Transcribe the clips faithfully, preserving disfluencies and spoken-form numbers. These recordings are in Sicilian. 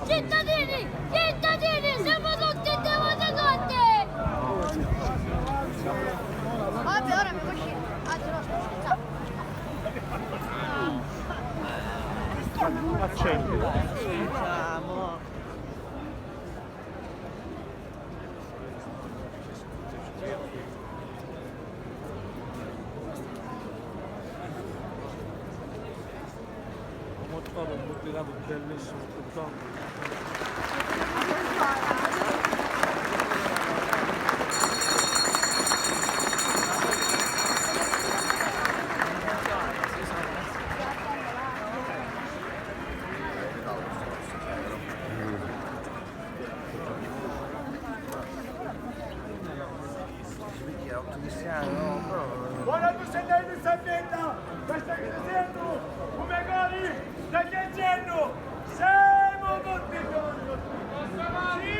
Cittadini! Cittadini! Siamo tutti devoti tutti! Vabbè, ora mi cucino. Ah, giuro. Ciao. Accendi. Ho trovato un pubblicato bellissimo, tutto. Buona tu sei lei mi sta bella, ma stai dicendo, come cari, stai dicendo, siamo tutti giorni, sì,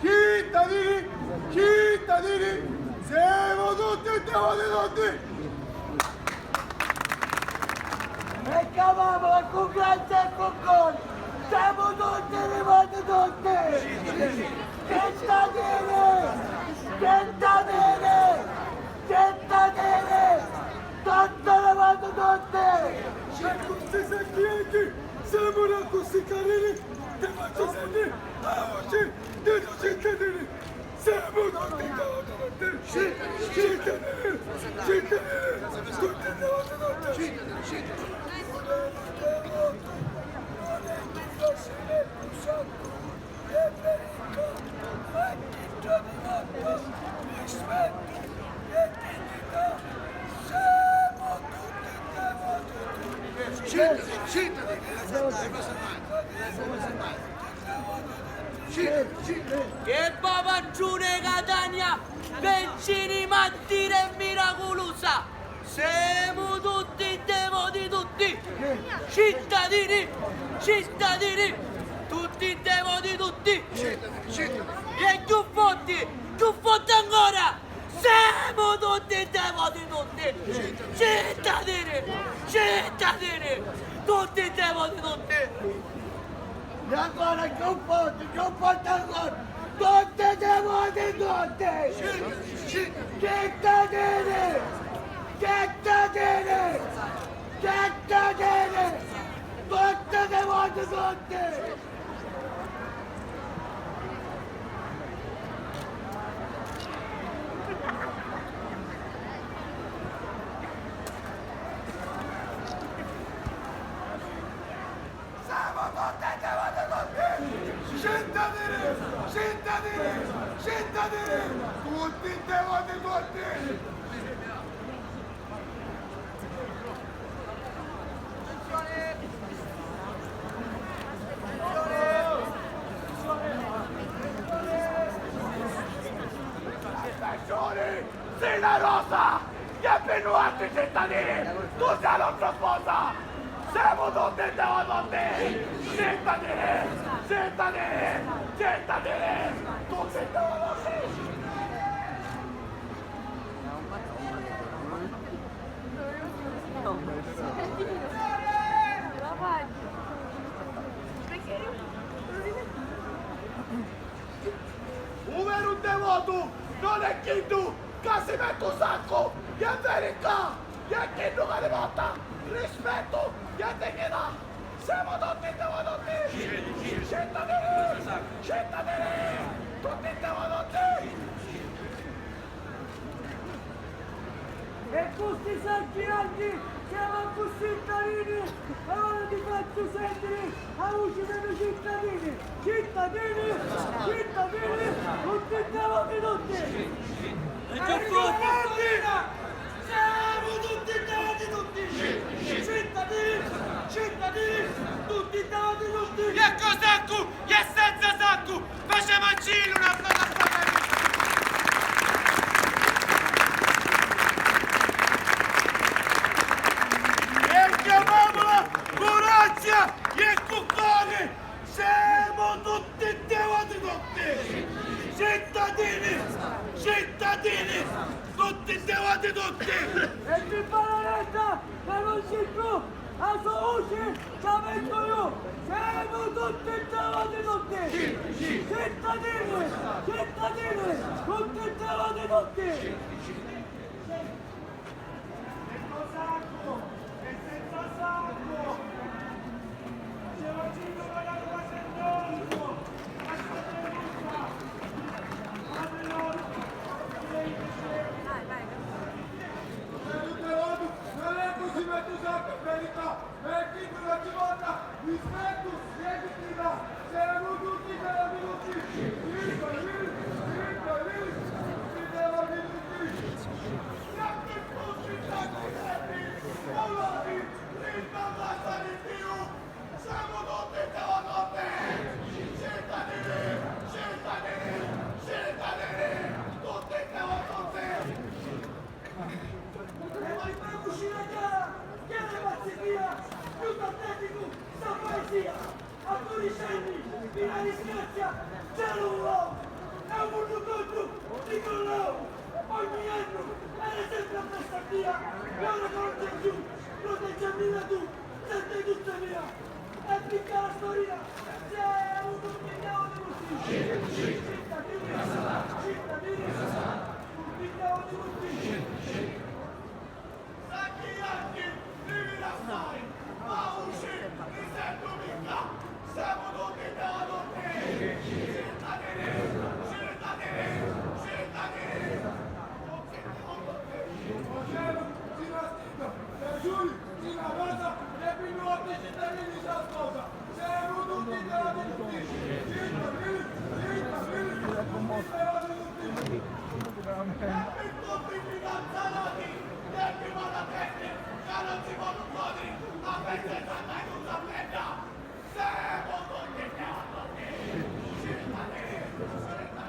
Cittadini, cittadini, siamo tutti devoti tutti! E chiamamolo con grazia e con cori, siamo tutti devoti tutti! Cittadini, cittadini, cittadini, tutti devoti tutti! E questi secchi siamo una così carini, ti faccio sentire la voce dei tuoi cittadini! Siamo tutti devoti tutti! Cittadini! Cittadini! Tutti devoti tutti! Cittadini! Cittadini! Che Papanciune Catania, Pencini, Martire e Miraculusa! Semu tutti devoti tutti! Cittadini! Cittadini! Tutti devoti tutti! E chiù forti! Chiù forti ancora! Semu tutti devoti tutti! Cittadini! Cittadini! Tutti devoti tutti! E ancora chiù forti, chiù forti ancora! Tutti devoti tutti! Cittadini! Cittadini! Cittadini! Tutti devoti tutti! Semu tutti devoti tutti! Cittadini! Cittadini! Cittadini! Tutti devoti tutti! Attenzione! Sei la rosa! Che per nuatri cittadini tu sei la nostra sposa! Siamo tutti devoti! Cittadini! Cittadini! Cittadini! Tutti devoti! U veru devotu non è chiddu ca si metti u saccu, è verità, è chiddu ca li porta rispettu e dignità. Semu tutti devoti! Cittadini! Cittadini! Tutti devoti! E cu sti sacchi larghi semu accussì carini, e ora ti fazzu sentiri a vuci di li cittadini. Cittadini, cittadini, tutti devoti tutti! E chi forti! Semu tutti devoti tutti! Cittadini, cittadini, tutti devoti tutti! E cu saccu, e senza saccu, facemu ancillu na bella sacca! E chiamamula cu grazia e cu cori! Semu tutti devoti tutti! Cittadini! Cittadini! Tutti devoti tutti! E chi fa la retta e non si più! A so vuci ci mettu iu! Semu tutti devoti tutti! Cittadini! Cittadini! Tutti devoti tutti! Sta poesia, attori scenni, fina disgrazia, già non lo è un munnu contru di collau, ogni annu era sempre a festa mia, e ora che non c'è più, proteggi a mille tu, senti tutta mia, e picca la storia, se hai avuto un milione di motivi, cittadini, cittadini, un milione di motivi. Sacchi larghi, vivi assai, ma vuci mi sentu picca, semu tutti devoti tutti! Cittadini, cittadini, cittadini! Tutti devoti tutti! Facemu ginnastica, per Giuli, Gina Rosa, e pi notti cittadini si sposa! Semu tutti devoti tutti! Cittadini, cittadini, tutti devoti tutti! E pi tutti i fidanzati, e pi malapesti, ca non si ponu godiri, a festa è stata aiuta bella! Semu tutti devoti tutti! Cittadini, cittadini!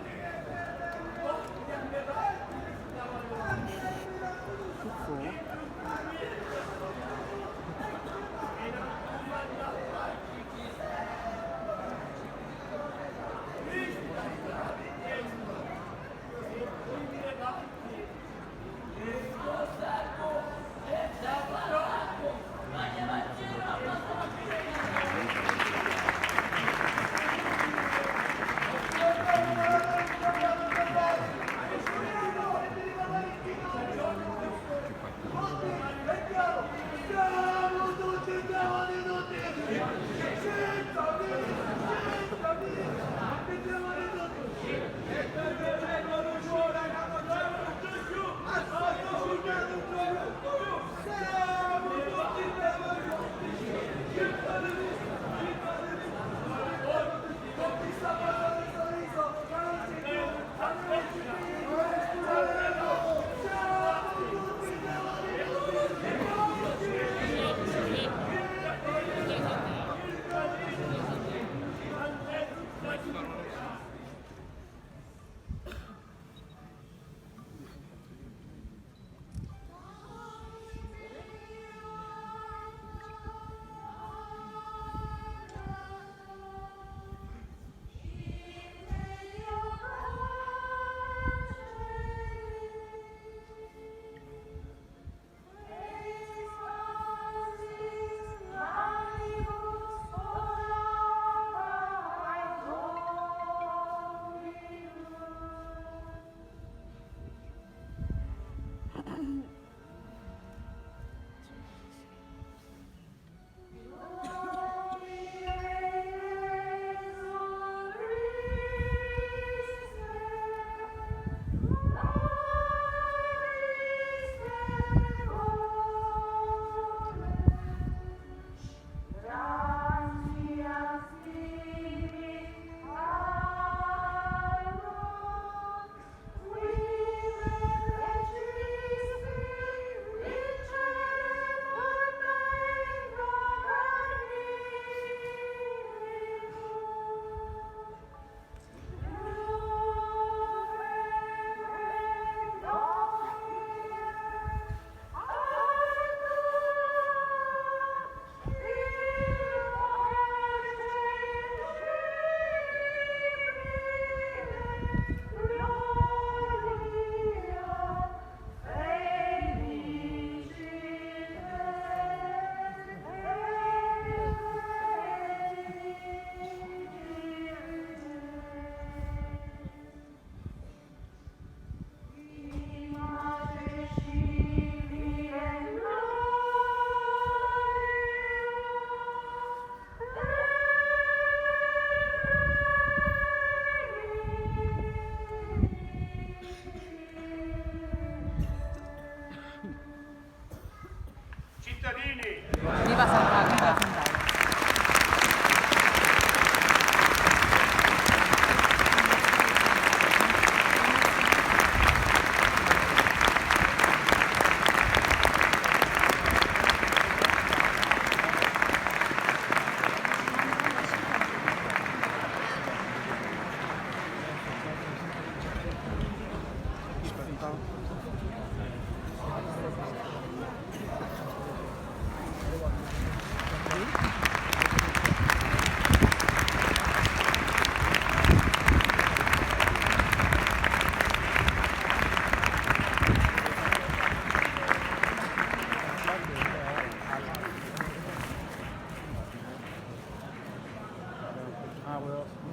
Ah, well.